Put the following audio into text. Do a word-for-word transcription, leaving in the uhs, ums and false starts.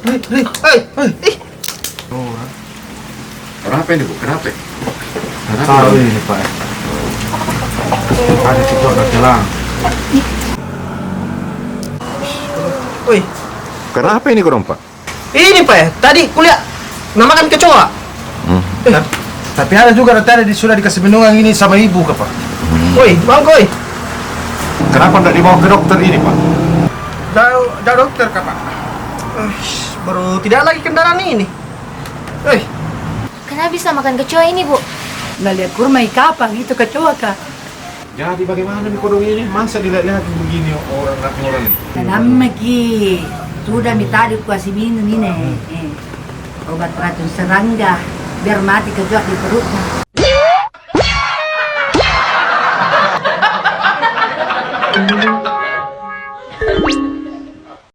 Ri, Ri, hei, hei. Ih. Kenapa ini, Bu? Kenapa? Kenapa tahu ini, Pak? Ada kecoa dah telang. Woi. Kenapa ini korang, Pak? Ini, Pak, ya. Tadi kulihat na makan kecoa. Hmm. Eh. Tap-, tapi ada juga tadi sudah dikasih bendungan ini sama ibu, Pak. Hmm. Woi, Bang Koi. Kenapa ndak dibawa ke dokter ini, Pak? Jauh, jauh dokter, Pak. Eh, baru tidak lagi kendaraan ini. Eh. Kenapa bisa makan kecoa ini, Bu? Na lihat kurma i kapang itu kecoa kah? Jadi bagaimana mi kodong ini? Masa dilihat-lihat begini orang, orang ini? Tenang maki. Sudah mi tadi ku kasih minum ini. Eh, obat racun serangga. Biar mati kecoa di perutnya.